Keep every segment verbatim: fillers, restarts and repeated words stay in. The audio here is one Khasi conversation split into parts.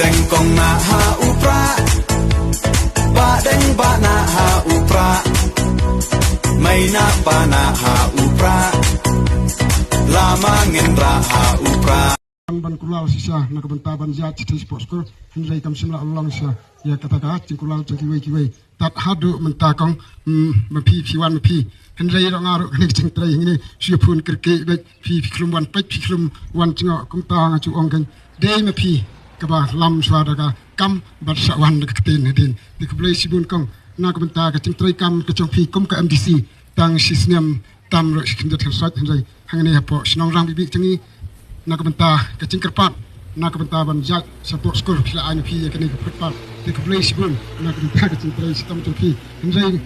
Deng kong na ha u pra, ba deng ba na ha u pra, mai na ba na ha u pra, lama ngin ra ha u pra. Ban kulal shisha na ka bynta ban ïaid shatei shapoh skul, hynrei kam shym la long shisha ïa kata ka jingkulal jong kiwei kiwei. Tad haduh mynta kong, mm, ma phi phi wan ma phi. Hynrei ruh nga ruh kane ka jingtrei hangne shu ïa phone kyrkieh beit, phi phi khlem wan peit, phi khlem wan jngoh, kumta nga ju ong kein, dei ma phi kaba lam shuwa da ka kam bad sa wan da ka ktien hadien. Te khublei shibun kong na ka bynta ka jingtrei kam ka jong phi kum ka M D C tang shi snem tam ruh shi khyndiat khynsoit, hynrei hangne hapoh shnong Rangbibi jong ngi, na ka bynta ka jingkyrpad, na ka bynta ban ïaid shapoh skul, phi la ai na phi ïa kane ka footpath. Te khublei shibun na ka bynta ka jingtrei shitom jong phi. Hynrei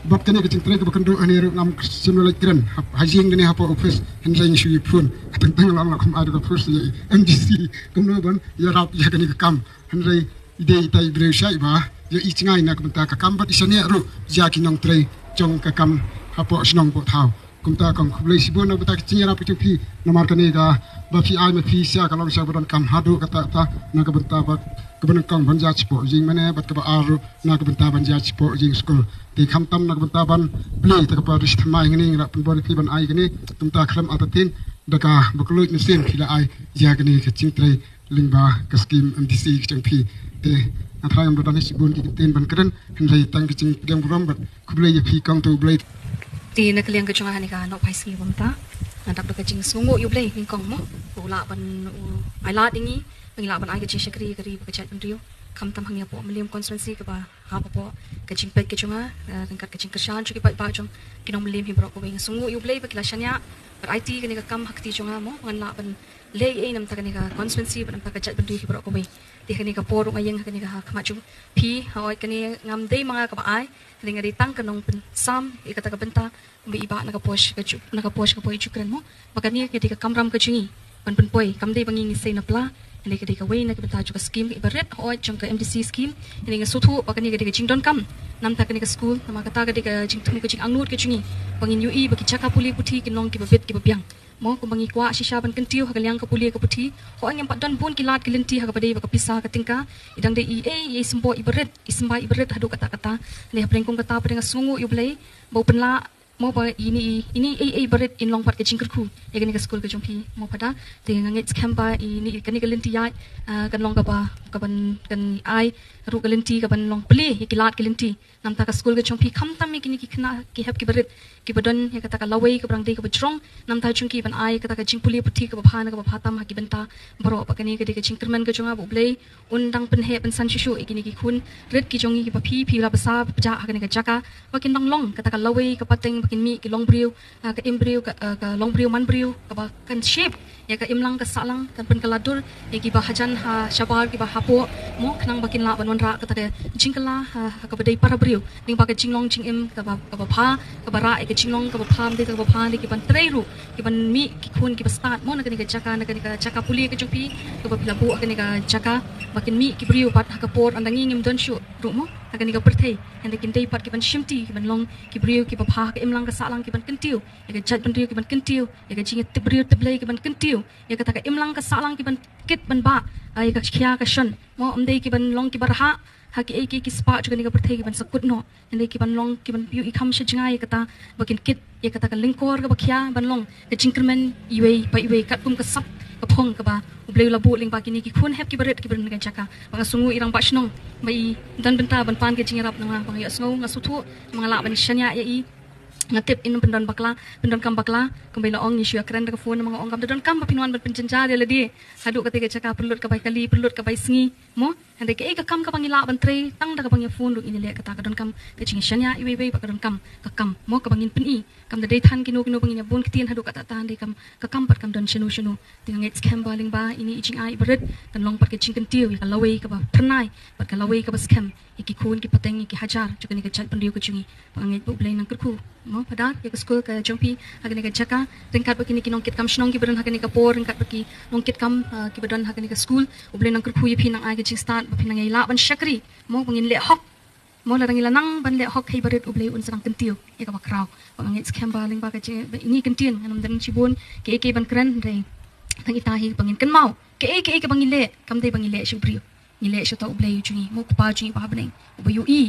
bad kane ka jingtrei kaba kynduh hangne ruh ngam shym la leit kren ha, ha ïing kane hapoh office, hynrei ngi shu ïa phone. Teng teng la ong la kham ai da ka office ïa M D C kumno ban ïarap ïa kane ka kam. Hynrei i dei itai i briew shai ba ïa i jngai na ka bynta ka kam bad i shaniah ruh ïa ki nongtrei jong ka kam hapoh shnong poh thaw. Kumta kong khublei shibun na ka bynta ka jingïarap ka jong phi, namar kane kaba phi ai ma phi sha ka long sha ba donkam haduh katta katta na ka bynta ba kaba nyngkong ban ïaid shapoh ïing mane bad kaba ar ruh na ka bynta ban ïaid shapoh ïing skul. Te khamtam na ka bynta ban plie ta ka parish thymmai hangne, ngi la pynbor ïa phi ban ai kane, kumta khlem artatien da kaba kylluid mynsiem phi la ai ïa kane ka jingtrei lyngba ka skim M D C ka jong phi. Te nga tharai ngam don hi shibun ki kyntien ban kren, hynrei tang ka jingpdiang burom bad khublei ïa phi kong, to U Blei. Te na ka liang ka jong nga ha kane ka nohphai sngi ba mynta, nga dap da ka jingsngewnguh ïa U Blei nyngkong mo, ba u lah ban, u ai lad ïa ngi ba ngi lah ban ai ka jingshakri ïa ka ri bad ka jaitbynriew, khamtam hangne hapoh Mylliem constituency kaba hap hapoh ka jingpeit ka jong nga, eh, ryngkat ka jingkyrshan jong ki paidbah jong ki nong Mylliem hi baroh kawei. Nga sngewnguh ïa U Blei ba ki la shaniah bad aiti kane ka kam ha kti jong nga mo, ba ngan lah ban leh ei ei na ka bynta kane ka constituency bad na ka bynta ka jaitbynriew hi baroh kawei. Te ha kane ka por ruh nga ïeng ha kane ka khmat jong phi, hooid kane ngam dei ma nga kaba ai, hynrei nga dei tang ka nongpynsam ïa kata ka bynta kumba i bah na ka por sha ka ju, na ka por sha ka por i ju kren mo, ba kane ka dei ka kamram ka jong ngi ban pynpoi, kam dei ba ngi ngi sei na pla, hynrei ka dei kawei na ka bynta jong ka skim kaba rit hooid jong ka M D C skim. Hynrei nga sngewthuh ba kane ka dei ka jingdonkam na ka bynta kane ka skul, namar kata ka dei ka jingthmu ka jingangnud ka jong ngi ba ngin ïohi ba ki jaka pule puthi kin long kiba bit kiba biang. Mo, kumba ngi kwah shisha ban kyntiew ha ka liang ka pule ka puthi, hooid ngim pat don bun ki lad ki lynti ha kaba dei bad ka pisa ka tyngka, i dang dei i ei i symbai iba rit, i symbai iba rit haduh katta katta. Hynrei hapdeng kum kata pat nga sngewnguh ïa U Blei ba u pynlah mo ba ine i, ine i ei ei iba rit in long pat ka jingkyrkhu ïa kane ka skul ka jong phi mo Phadar. Te nga ngeit skhem ba ine i, kane ka lynti ïaid, ah, kan long kaba, kaban, kan ai ruh ka lynti kaban long plie ïa ki lad ki lynti na ka bynta ka skul ka jong phi, khamtam ïa kine ki khynnah ki hep kiba rit kiba don ïa kata ka lawei kaba dang dei kaba jrong na ka bynta jong ki ban ai kata ka jingpule puthi kaba bha na kaba bha tam ha ki bynta baroh. Bad kane ka dei ka jingkyrmen ka jong nga ba U Blei un dang pynheh pynsan shuh shuh ïa kine ki khun rit ki jong ngi kiba phi, phi la bsa bjah ha kane ka jaka ba kin dang long kata ka lawei ka pateng ba kin mih ki longbriew, ah, ka im briew, ka, ah, ka long briew man briew kaba kan shape ïa ka imlang ka sahlang, kan pynkylla dur ïa kiba hajan ha shabar kiba hapoh mo, khnang ba kin lah ban wanrah kata ka jingkylla ha, ha kaba dei para briew lyngba ka jinglong jingim kaba, kaba bha, kaba rah ïa ka jinglong kaba bha, ym dei kaba bha, ym dei kiban trei ruh, kiban mih ki khun kiba stad mo na kane ka jaka, na kane ka jaka pule ka jong phi kaba phi la buh ha kane ka jaka ba kin mih ki briew bad ha ka por ynda ngi ngim don shuh ruh mo ha kane ka pyrthei, hynrei kin dei pat kiban shimti, kiban long ki briew kiba bha ha ka imlang ka sahlang, kiban kyntiew ïa ka jaitbynriew, kiban kyntiew ïa ka jingïatip briew tip Blei, kiban kyntiew ïa kata ka imlang ka sahlang, kiban kit ban bah, ah, ïa ka khia ka shon mo, ym dei kiban long kiba rhah ha kiei kiei ki spah jong kane ka pyrthei kiban sa kut noh, hynrei kiban long kiban ïohi kham sha jngai ïa kata ba kin kit ïa kata ka lyngkor kaba khia ban long ka jingkyrmen iwei pa iwei katkum ka sap ka phong kaba U Blei u la buh lyngba kine ki khun hep kiba rit kiba don ha kane ka jaka. Ba nga sngewnguh i Rangbah Shnong ba i don bynta ban pan ka jingïarap na nga, ba nga ïohsngew, nga sngewthuh ba nga lah ban shaniah ïa i. Nga tip in pyndon bakla, pyndonkam bakla, kumba i la ong ngi shu ïakren da ka phone, namar nga ong kam da donkam ba phin wan ban pynjynjar ïa lade haduh katei ka jaka, pynlut ka bai kali, pynlut ka bai sngi mo. Hynrei kaei ka kam kaba ngi lah ban trei tang da kaba ngi ïa phone ruh ngin ïaleh, kata ka donkam ka jingshaniah iwei iwei bad ka donkam ka kam mo kaba ngin pyni. Kam da dei than kino kino ba ngin ïa bun ktien haduh katta katta, hynrei kam, ka kam pat kam don shano shano. Te nga ngeit skhem ba lyngba ine i jingai iba rit kan long pat ka jingkyntiew ïa ka lawei kaba phyrnai bad ka lawei kaba skhem ïa ki khun ki pateng, ïa ki hajar jong kane ka jaitbynriew ka jong ngi. Ba nga ngeit ba U Blei un nang kyrkhu mo Phadar ïa ka skul ka jong phi ha kane ka jaka, ryngkat bad kine ki nongkitkam shnong kiba don ha kane ka por, ryngkat bad ki nongkitkam, ah, kiba don ha kane ka skul. U Blei un nang kyrkhu ïa phi, nang ai ka jingstad ba phin nang ïai lah ban shakri mo, ba ngin leh hok mo, lada ngi la nang ban leh hok ha iba rit U Blei un sa nang kyntiew ïa kaba khraw. Ba nga ngeit skhem ba lyngba ka jing, ba ine i kyntien ngan ym don shibun kiei kiei ban kren, hynrei tang ita hi ba ngin kynmaw kaei kaei kaba ngi leh kam dei ba ngi leh sha u briew. Ngi leh sha uta U Blei u jong ngi, mo, u Kpa u jong ngi ba ha bneng, uba ïohi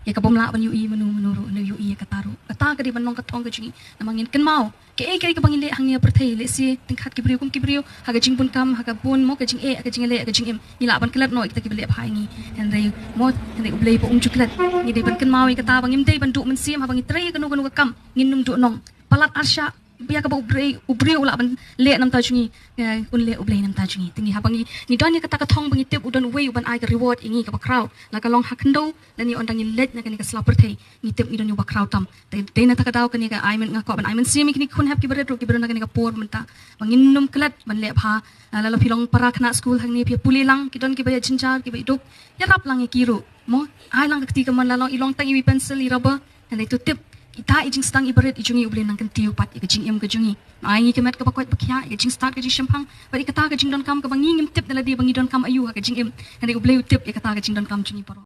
ïa ka bym lah ban ïohi mano mano ruh, hynrei u ïohi ïa kata ruh. Kata ka dei ban long ka thong ka jong ngi. Namar ngin kynmaw kaei kaei kaba ngi leh hangne ha pyrthei, lehse tyngkhat ki briew kum ki briew, ha ka jingbun kam, ha ka bun, mo, ka jingeh, ka jingleh, ka jingim, ngi lah ban klet noh ïa kita kiba leh bha ïa ngi. Hynrei, mo, hynrei U Blei ba um ju klet. Ngi dei ban kynmaw ïa kata ba ngim dei ban duh mynsiem haba ngi trei ïa kano kano ka kam, ngin nym duh nong. Palat arshah, ïa kaba U Blei, U Blei u lah ban leh na bynta jong ngi, eh, un leh U Blei na bynta jong ngi. Te ngi, haba ngi, ngi don ïa kata ka thong ba ngi tip u don uwei uban ai ka reward ïa ngi kaba khraw, la ka long ha khyndew lane ynda ngi leit na kane ka sla pyrthei, ngi tip ngi don uba khraw tam. Te dei na kata ka daw kane ka ai myn-, nga kwah ban ai mynsiem ïa kine ki khun hep kiba rit ruh kiba don ha kane ka por mynta, ba ngin nym klet ban leh bha. Ah, lada phi long para khynnah skul hangne, phi ïa pule lang, ki don kiba ïa jynjar, kiba ïa duk, ïarap lang ïa ki ruh, mo. Ai lang ka kti kamon, la long i long tang iwei i pencil, i rubber, hynrei to tip, ita i jingsdang iba rit i jong ngi U Blei un nang kyntiew pat ïa ka jingim ka jong ngi. Ai ngi ka met kaba koit ba khiah, ïa ka jingstad ka jingshemphang, bad ïa kata ka jingdonkam kaba ngi ngim tip na lade ba ngi donkam aïu ha ka jingim, hynrei U Blei u tip ïa kata ka jingdonkam jong ngi baroh.